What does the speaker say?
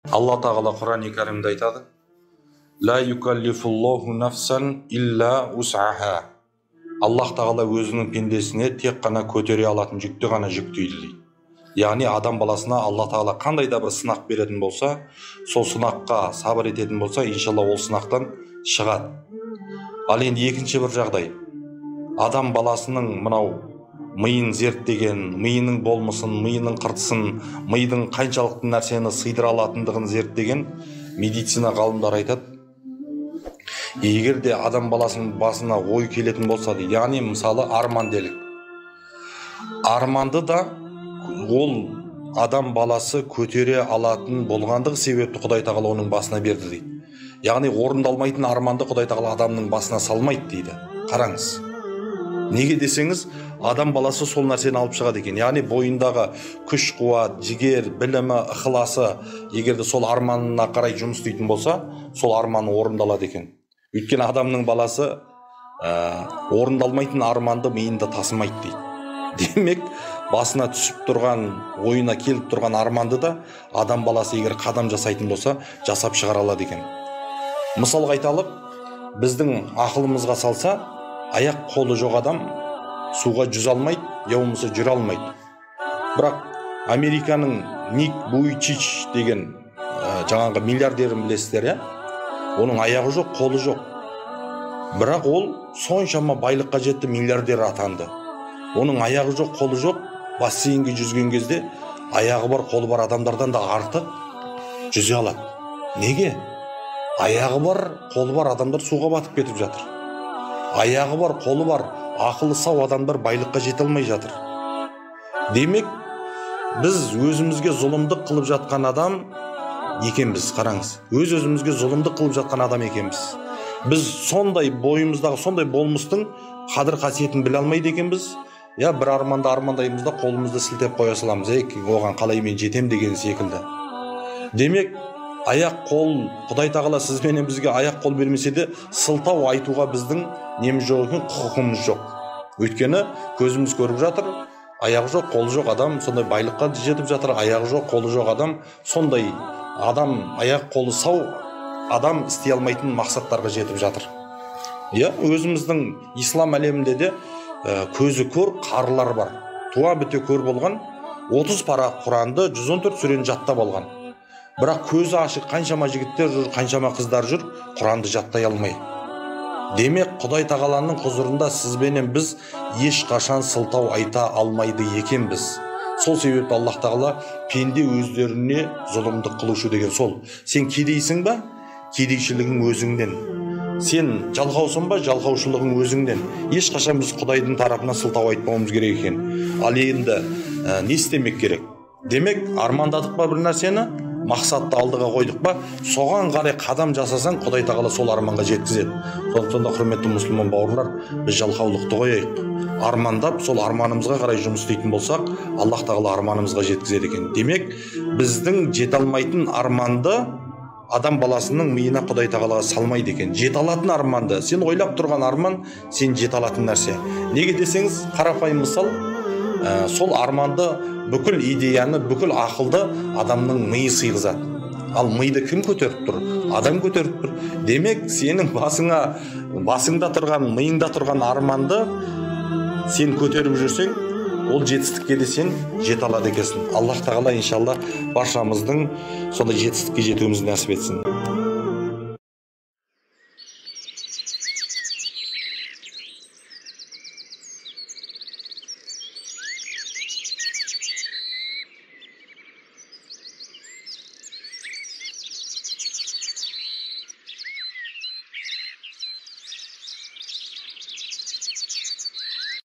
Алла Тағала Құран-и Кәрімде айтады: «Ла юкаллифуллаху нафсан илля ус'аха». Аллах Тағала өзінің пендесіне тек қана көтере алатын жүкті ғана жүктейді дейді. Яғни адам баласына Алла Тағала қандай да бір сынақ беретін болса, сол сынаққа сабыр ететін болса, иншалла ол сынақтан шығады. Ал енді екінші бір жағдай, адам баласының мынау миын зерттеген, миының болмысын, миының қыртысын, мидың қаншалықты нәрсені сыйдыра алатындығын зерттеген медицина ғалымдары айтады. Егер де адам баласының басына ой келетін болса дейді, яғни мысалы арман делік. Арманды да ол адам баласы көтере алатын болғандығы себепті Құдай Тағала оның басына берді дейді. Яғни орындалмайтын арманды Құдай Тағала адамның басына салмайды дейді. Қараңыз. Неге десеңіз, адам баласы сол нәрсені алып шығады екен. Яғни бойындағы күш, қуат, жігер, білімі, ықыласы егер де сол арманына қарай жұмыс істейтін болса, сол арманы орындалады екен. Өйткені адамның баласы орындалмайтын арманды миында тасымайды дейді. Демек, басына түсіп тұрған, ойына келіп тұрған арманды да адам баласы егер қадам жасайтын болса, жасап шығара алады екен. Мысалға айталық, біздің ақылымызға салса, аяқ қолы жоқ адам суға жүзе алмайды, я болмаса жүре алмайды. Бірақ Американың Ник Буйчич деген жаңағы миллиардерін білесіздер, иә? Оның аяғы жоқ, қолы жоқ. Бірақ ол соншама байлыққа жетті, миллиардер атанды. Оның аяғы жоқ, қолы жоқ, бассейнге жүзген кезде аяғы бар, қолы бар адамдардан да артық жүзе алады. Неге? Аяғы бар, қолы бар адамдар суға батып кетіп жатыр. Аяғы бар, қолы бар, ақылы сау адамдар байлыққа жете алмай жатыр. Демек, біз өзімізге зұлымдық қылып жатқан адам екенбіз, қараңыз. Өз өзімізге зұлымдық қылып жатқан адам екенбіз. Біз сондай бойымыздағы сондай болмыстың қадір қасиетін біле алмайды екенбіз. Я бір арманды армандаймыз да қолымызды сілтеп қоя саламыз. Ей, оған қалай мен жетем деген секілді. Демек, аяқ қол, Құдай Тағала сіз менен бізге аяқ қол бермесе де, сылтау айтуға біздің неміз жоқ екен, құқығымыз жоқ. Өйткені көзіміз көріп жатыр, аяғы жоқ, қолы жоқ адам сондай байлыққа жетіп жатыр, аяғы жоқ, қолы жоқ адам сондай адам, аяқ қолы сау адам істей алмайтын мақсаттарға жетіп жатыр. Иә, өзіміздің ислам әлемінде де көзі көр қарылар бар. Туа біте көр болған, 30 парақ Құранды, 114 сүрені жаттап алған. Бірақ көзі ашық қаншама жігіттер жүр, қаншама қыздар жүр, Құранды жаттай алмай. Демек, Құдай Тағаланың құзырында сізбенен біз ешқашан сылтау айта алмайды екенбіз. Сол себепті Аллах Тағала пенде өздеріне зұлымдық қылушы деген сол. Сен кедейсің ба? Кедейшілігің өзіңнен. Сен жалқаусың ба? Жалқаушылығың өзіңнен. Ешқашан біз Құдайдың тарапынан сылтау айтпауымыз керек екен. Ал енді не істемек керек? Демек, армандадық па бір нәрсені? Мақсатты алдыға қойдық па? Соған қарай қадам жасасаң, Құдай Тағала сол арманға жеткізеді. Сондықтан да, құрметті мұсылман бауырлар, біз жалқаулықты қояйық. Армандап, сол арманымызға қарай жұмыс істейтін болсақ, Аллах Тағала арманымызға жеткізеді екен. Демек, біздің жете алмайтын арманды адам баласының миына Құдай Тағала салмайды екен. Жете алатын арманды, сен ойлап тұрған арман, сен жете алатын нәрсе. Неге десеңіз, қарапайым мысал, сол арманды, бүкіл идеяны, бүкіл ақылды адамның миы сыйғызады. Ал миды кім көтеріп тұр? Адам көтеріп тұр. Демек, сенің басыңда тұрған, миыңда тұрған арманды сен көтеріп жүрсең, ол жетістікке де сен жете алады екенсің. Аллах Тағала иншалла баршамыздың сондай жетістікке жетуімізді нәсіп етсін.